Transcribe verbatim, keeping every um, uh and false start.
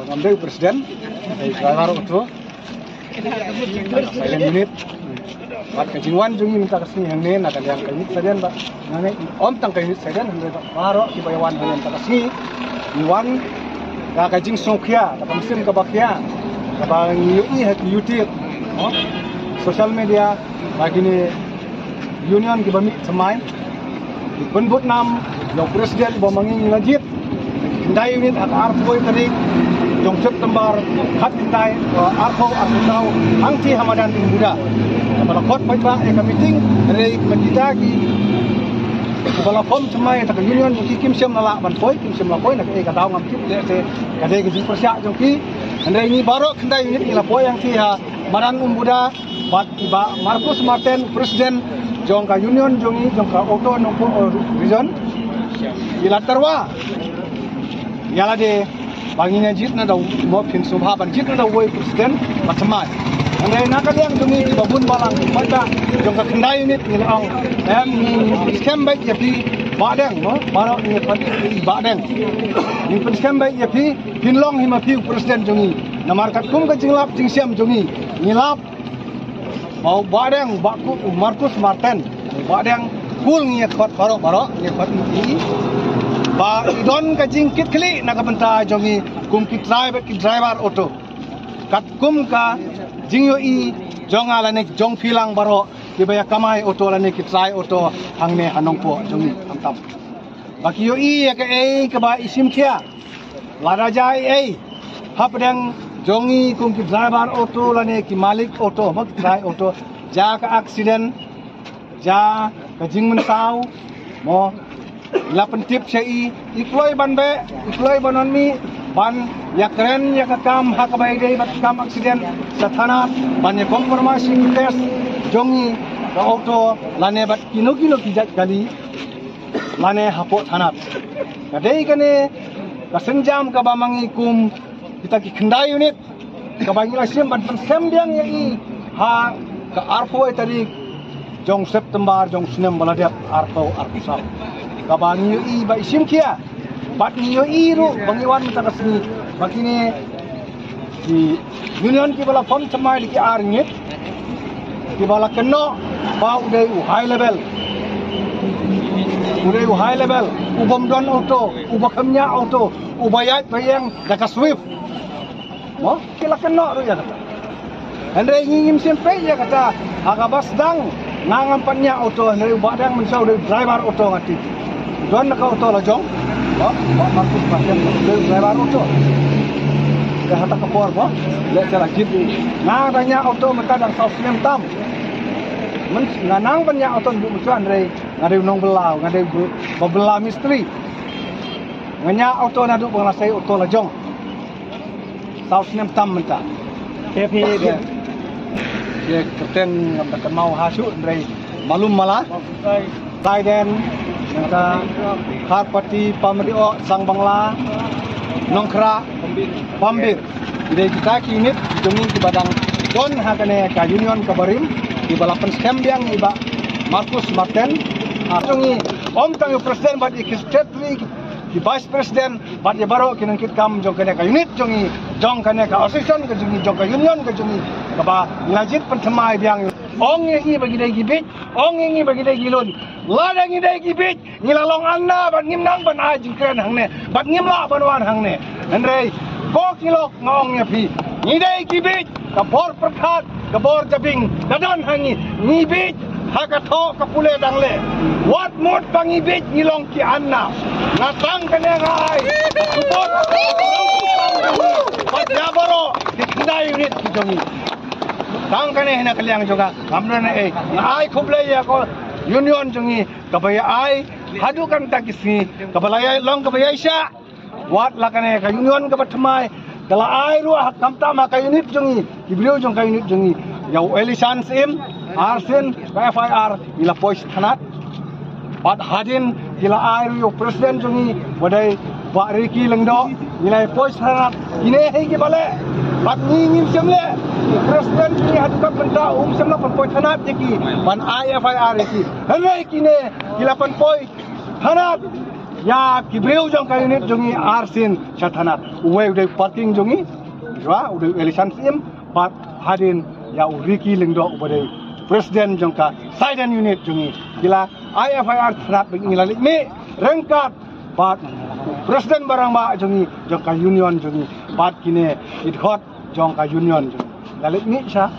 Ngam dei u president, dei driver auto. Silent unit. Bad ka jingwan jong ngi mynta ka sngi hangne na ka liang ka unit Saiden ba. Nga ngeit ym tang ka unit Saiden hynrei ba baroh kiba ïawan hangne mynta ka sngi. Ngi wan da ka jingsngewkhia, da ka mynsiem kaba khia. Kaba ngi ïohi ha ki YouTube, social media, ba kine union kiba mih thymmai ki pynbud nam ïa u president ba ma ngi ngi la jied. Khyndai unit ha ka arphew tarik jong September, khatkhyndai, uh, arphew arphew saw, hangtei ha madan Umbuda. Ba la khot paidbah ïa ka meeting, hynrei ba kita ki ba la form thymmai ïa ka union ki kim shym la lah ban poi, kim shym la poi, na kaei ka daw ngam tip, lehse ka dei ka jingpyrshah jong ki. Hynrei ngi baroh khyndai unit ngi la poi hangtei ha madan Umbuda. Bad i Bah Marcus Martin, president jong ka union jong ngi, jong ka auto Nongpoh, uh, region, i la tyrwa ïa lade ba ngin ïa jied na da u, mo, phin sngewbha ban jied na da uwei u president ba thymmai. Hynrei na ka liang jong ngi kiba bun balang, bad jong ka khyndai unit ngi la ong, em, ngi pynskhem beit ïa phi Bah Deng, mo, baroh ngi pyn, Bah Deng. Ngi pynskhem beit ïa phi, phin long hi ma phi u president jong ngi. Namar katkum ka jinglap jingshem jong ngi, ngi lap ba u Bah Deng, Bah Ku-, Marcus Martin, Bah Deng, kul ngi ïa khot baroh baroh, ngi ïa khot ngi. Ba i don ka jingkitkhlieh na ka bynta jong ngi kum ki trai bad ki driver auto. Katkum ka jingïohi jong nga lane jong phi lang baroh kiba ïa kamai auto lane ki trai auto hangne ha Nongpoh jong ngi khamtam. Ba ki ïohi ïa kaei kaba i shim khia. Lada jia ei ei hapdeng jong ngi kum ki driver auto lane ki malik auto, mo, ki trai auto, jia ka accident, jia ka jingmynsaw, mo, i la pyntip sha i, i kloi ban beh, i kloi ban wan mih, ban ïa kren ïa ka kam ha kaba ïadei bad ka kam accident sha thana, ban ïa compromise ïa ki case jong ngi ka auto lane bad kino kino ki jait kali lane hapoh thana. Ka dei kane ka sienjam kaba ma ngi kum kita ki khyndai unit kaba ngi la shim ban pynskhem biang ïa i ha ka arphew tarik jong September jong u snem ba la dep, arphew arphew saw. Kaba ngi ïohi ba i shim khia bad ngi ïohi ruh ba ngi wan mynta ka sngi ba kine ki union kiba la form thymmai da ki ar ngit kiba la kynnoh ba u dei u high level, u dei u high level, u bym don auto, u ba kham ñiah auto, u ba ïaid ba ïeng da ka Swift. Mo, ki la kynnoh ruh ïa kata. Hynrei ngi ngim shym peit ïa kata, ha kaba sdang nga ngam pat ñiah auto, hynrei u Bah Deng mynshuwa u dei u driver auto nga tip. Don na ka auto la jong, Bah, Bah Marcus Martin u dei u driver auto. Te ha kata ka por, mo, lehse la jied. Nga da ñiah auto mynta dang saw snem tam. Myn, nga nang ban ñiah auto naduh mynshuwa, hynrei nga dei u nongbylla, nga dei u ba bylla mistri. Nga ñiah auto naduh ba nga la sei auto la jong. Saw snem tam mynta. Te phi, ïa, ïa kyrteng ngam da kynmaw ha shuh, hynrei malum mala. Saiden, nangta Kharpati, Pamrioh, Sangbangla, Nongkhrah, Pambir. Dei kita ki unit jong ngi kiba dang don ha kane ka union kaba rim, kiba la pynskhem biang i Bah Marcus Martin. Ha jong ngi, ym tang u president bad i ki secretary, ki vice president, bad ïa baroh ki nongkitkam jong kane ka unit jong ngi, jong kane ka association ka jong ngi, jong ka union ka jong ngi, kaba ngi la jied pynthymmai biang. Ong ïa ngi ba ngi dei ki bieit, ong ïa ngi ba ngi dei ki lun. Lada ngi dei ki bieit, ngi la long anna bad ngim nang ban ai jingkren hangne, bad ngim lah ban wan hangne. Hynrei ko ki lok nga ong ïa phi, ngi dei ki bieit, ka bor pyrkhat, ka bor jabieng ka don ha ngi. Ngi bieit ha ka thoh ka pule dang leh. Wat mut ba ngi bieit ngi long ki anna. Nga tang kane nga ai support bad ïa baroh ki khyndai unit ki jong ngi. Tang kane hi na ka liang jong nga, ngam don ei. Nga ai khublei ïa ka union jong ngi kaba ïa ai haduh kata ki sngi, kaba la ïa long kaba ïaishah. Wat la kane ka union kaba thymmai ka la ai ruh ha, khamtam ha ka unit jong ngi, ki briew jong ka unit jong ngi, ïa u Elishan Syiem, arsien ka F I R ngi la poi sha thana. Bad hadien ki la ai ruh ïa u president jong ngi, ba dei Bah Ricky Lyngdoh, ngi la poi sha thana. Kine hi kiba leh, bad ngi ngim shym leh. U president jong ngi haduh katne mynta um shym lah ban poi thana ïa ki, ban ai F I R ïa ki. Hynrei kine ki la pynpoi thana. Ïa ki briew jong ka unit jong ngi arsien sha thana. Uwei u dei parking jong ngi, jwa u dei u Elishan Syiem, bad hadien ïa u Ricky Lyngdoh uba dei president jong ka Saiden unit jong ngi. Ki la ai F I R thanat ba ngi la leit mih ryngkat bad president ba rangbah jong ngi jong ka union jong ngi bad kine ki dkhot jong ka union jong ngi. La leit mih sha